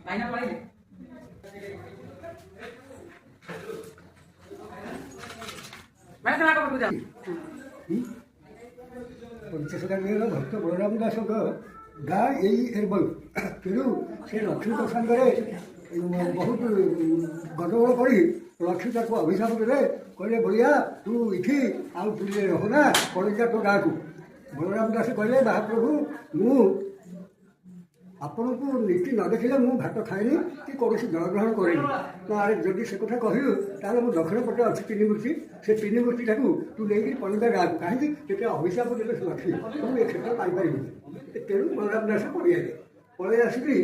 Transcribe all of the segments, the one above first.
ଭାଇନା ପଳେଇଲେ। ଭାଇନା, ତମେ ଆଗ ପଟକୁ ଯାଅ। ପଞ୍ଚସଖାର ଭକ୍ତ ବଳରାମ ଦାସଙ୍କ ଗାଁ ଏଇ ଏରବଲ। ତେଣୁ ସେ ଲକ୍ଷ୍ମୀଙ୍କ ସାଙ୍ଗରେ ବହୁତ ଗଣ୍ଡଗୋଳ କରି ଲକ୍ଷ୍ମୀ ତାକୁ ଅଭିଶାପ ଦେଲେ। କହିଲେ, ବଳିଆ, ତୁ ଏଠି ଆଉ ପୁରୀରେ ରହୁନା, ପଳେଇ ଯା ତୋ ଗାଁକୁ। ବଳରାମ ଦାସ କହିଲେ, ମହାପ୍ରଭୁ, ମୁଁ ଆପଣଙ୍କୁ ନୀତି ନ ଦେଖିଲେ ମୁଁ ଭାତ ଖାଏନି କି କୌଣସି ଜଳ ଗ୍ରହଣ କରେନି। ନା, ଆରେ ଯଦି ସେ କଥା କହିଲୁ, ତାହେଲେ ମୁଁ ଦକ୍ଷିଣ ପଟେ ଅଛି ତିନି ମୂର୍ତ୍ତି, ସେ ତିନି ମୂର୍ତ୍ତିଟାକୁ ତୁ ନେଇକିରି ପଳେଇବା ଗାଁକୁ। କାହିଁକି ଯେତେ ଅଭିଶାପ ଦେଲେ ସେ ଲକ୍ଷ୍ମୀ, ତୁ ଏ କ୍ଷେତ୍ର ପାଇପାରିବୁନି। ତେଣୁ ବଳରାମ ଦାସ ପଳେଇ ଆଇଲେ। ପଳେଇ ଆସିକି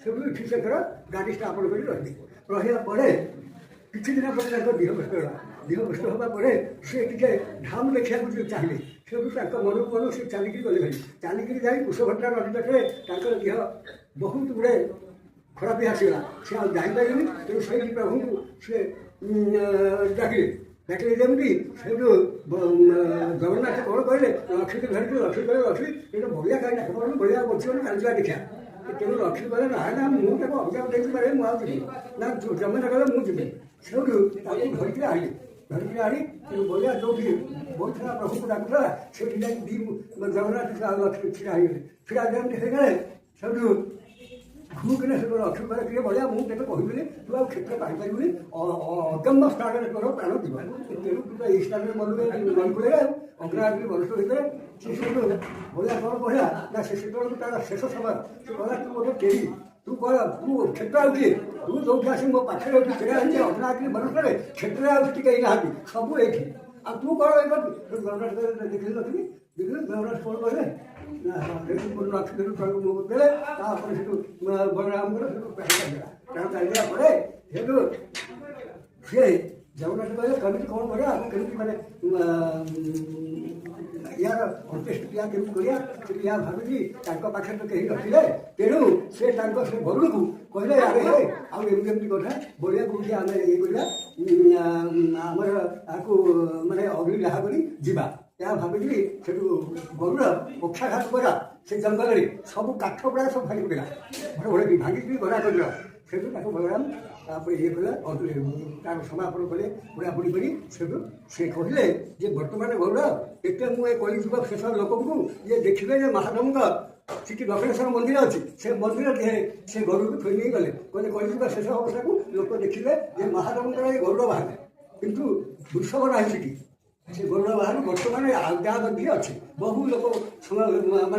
ସେଠୁ ଏଠି ସେଥର ଗାଡ଼ି ସ୍ଥାପନ କରି ରହିଲେ। ରହିବା ପରେ କିଛି ଦିନ ପରେ ତାଙ୍କ ଦେହ କଷ୍ଟ ହେଲା। ଦେହ କଷ୍ଟ ହେବା ପରେ ସେ ଟିକେ ଧାମ ଦେଖିବାକୁ ଚାହିଁଲେ। ସେଠୁ ତାଙ୍କ ମନକୁ ମନ ସେ ଚାଲିକିରି ଗଲେ ଭାଇ। ଚାଲିକିରି ଯାଇ କୁଶଭଦ୍ରା ନଦୀ ପାଖରେ ତାଙ୍କର ଦେହ ବହୁତ ଗୁଡ଼େ ଖରାପ ହେଇ ଆସିଗଲା। ସେ ଆଉ ଯାଇପାରିଲେନି। ତେଣୁ ସେଇଠି ପ୍ରଭୁଙ୍କୁ ସେ ଡାକିଲେ। ଡାକିଲେ ଯେମିତି, ସେଇଠୁ ଜଗନ୍ନାଥ କ'ଣ କହିଲେ, ଲକ୍ଷ୍ମୀକି ଧରିକି ଲକ୍ଷ୍ମୀ କହିଲେ, ଲକ୍ଷ୍ମୀ, ଏଇଟା ବଳିଆ କାହିଁ ଡାକ ପାରୁନି? ବଳିଆ ବଞ୍ଚିବନି, କାଲି ଯିବା ଦେଖିବା। ତେଣୁ ଲକ୍ଷ୍ମୀ କହିଲେ, ନା ନା, ମୁଁ ତାକୁ ଅଭିଶାପ ଦେଇଛି ମାନେ ମୁଁ ଆଉ ଯିବି ନା। ଜଗନ୍ନାଥ କହିଲେ, ମୁଁ ଯିବି। ସେଇଠୁ ତାକୁ ଧରିକିରି ଆଣିଲେ। ଧରିକିରି ଆଣି ତେଣୁ ବଳିଆ ଯୋଉଠି ବସିଥିଲା, ପ୍ରଭୁଙ୍କୁ ଡାକୁଥିଲା, ସେଇଠି ଯାଇକି ଦି ଜଗନ୍ନାଥ ଆଉ ଲକ୍ଷ୍ମୀ ଛିଡ଼ା ହେଇଗଲେ। ଛିଡ଼ା ଯେମିତି ହେଇଗଲେ, ସେଇଠୁ ଘୁକିନା ସେଠୁ ଲକ୍ଷ୍ମୀ କହିଲେ, କିଏ ବଳିଆ, ମୁଁ କେବେ କହିବିନି, ତୁ ଆଉ କ୍ଷେତ୍ର ପାଇପାରିବୁନି, ଅଗମ୍ୟ ସ୍ଥାନରେ ତୋର ପ୍ରାଣ ଯିବ। ତେଣୁ ତୁ ତ ଏଇ ସ୍ଥାନରେ ମନୁ ନଈ କୂଳରେ ଆଉ ଅଗ୍ରାଗ୍ନି ବନସ୍ତ ଭିତରେ। ସେ ସେଇଠୁ ବଳିଆ କ'ଣ କହିଲା ନା, ସେ ସେତେବେଳକୁ ତାର ଶେଷ ସମୟ। ସେ କହିଲା, ତୁ ଗୋଟେ କେହି, ତୁ କହ, ତୁ କ୍ଷେତ୍ର ଆଉ କିଏ? ତୁ ଯୋଉଠି ଆସି ମୋ ପାଖରେ ଏଠି ଛିଡ଼ା ହେଇଛି ଅଗ୍ନାଗ୍ନି ବନସ୍ତରେ, କ୍ଷେତ୍ରରେ ଆଉ ସେଠି କେହି ନାହାନ୍ତି, ସବୁ ଏଇଠି, ଆଉ ତୁ କ'ଣ ଏଇ କରୁଛୁ? ଜଗନ୍ନାଥ ଦେଖିଲି, ଲକ୍ଷ୍ମୀ ଦେଖିଲି। ଜଗନ୍ନାଥ କ'ଣ କହିଲେ ନା, ଲକ୍ଷ୍ମୀ ସେଠୁ ତଳକୁ ମୁହଁ ଦେଲେ। ତାପରେ ସେଠୁ ବଳରାମଙ୍କର ସେଠୁ ପ୍ରାଣ ଚାଲିଗଲା। ପ୍ରାଣ ଚାଲିଗଲା ପରେ ସେଠୁ ସିଏ ଜଗନ୍ନାଥ କହିଲେ, କେମିତି କ'ଣ କରିବା, ଆମେ କେମିତି ମାନେ ୟାର ଅନ୍ତ୍ୟେଷ୍ଟିକ୍ରିୟା କେମିତି କରିବା? ସେଠି ୟା ଭାବିକି ତାଙ୍କ ପାଖରେ ତ କେହି ନଥିଲେ। ତେଣୁ ସେ ତାଙ୍କ ସେ ଗରୁଡ଼କୁ କହିଲେ, ଆରେ ହେ, ଆଉ ଏମିତି ଏମିତି କଥା, ବଳିଆ କୋଉଠି ଆମେ ଇଏ କରିବା, ଆମର ଆକୁ ମାନେ ଅଗ୍ନି ଦାହ କରି ଯିବା। ଏହା ଭାବିକି ସେଠୁ ଗରୁଡ଼ ପକ୍ଷାଘାତ କଲା। ସେ ଜଙ୍ଗଲରେ ସବୁ କାଠ ଗୁଡ଼ାକ ସବୁ ଭାଙ୍ଗି ପଡ଼ିଲା, ଘର ଘର ଭାଙ୍ଗିକି ଗରା କରିଦେଲା। ସେଠୁ ତାକୁ ବଳରାମ ତାପରେ ଇଏ କଲା, ତାର ସମାପନ କଲେ ପୋଡ଼ାପୋଡ଼ି କରି। ସେଠୁ ସେ କହିଲେ ଯେ ବର୍ତ୍ତମାନ ଗରୁଡ଼, ଏତେ ମୁଁ ଏ କଳିଯୁଗ ଶେଷ ଲୋକଙ୍କୁ ଇଏ ଦେଖିବେ ଯେ ମହାପ୍ରଭୁଙ୍କ ସେଠି ଦକ୍ଷିଣେଶ୍ୱର ମନ୍ଦିର ଅଛି, ସେ ମନ୍ଦିର ଦେହରେ ସେ ଗରୁଡ଼କୁ ଥୋଇ ନେଇ ଗଲେ। କହିଲେ, କଳିଯୁଗ ଶେଷ ଅବସ୍ଥାକୁ ଲୋକ ଦେଖିବେ ଯେ ମହାପ୍ରଭୁଙ୍କର ଏ ଗରୁଡ଼ ବାହାରିଲେ, କିନ୍ତୁ ବୃଷଭ ନାହିଁ ସେଠି। ସେ ଗରୁଡ଼ ବାହାରୁ ବର୍ତ୍ତମାନ ଆଉ ଯାହା ମଧ୍ୟ ଅଛି, ବହୁ ଲୋକ ମାନେ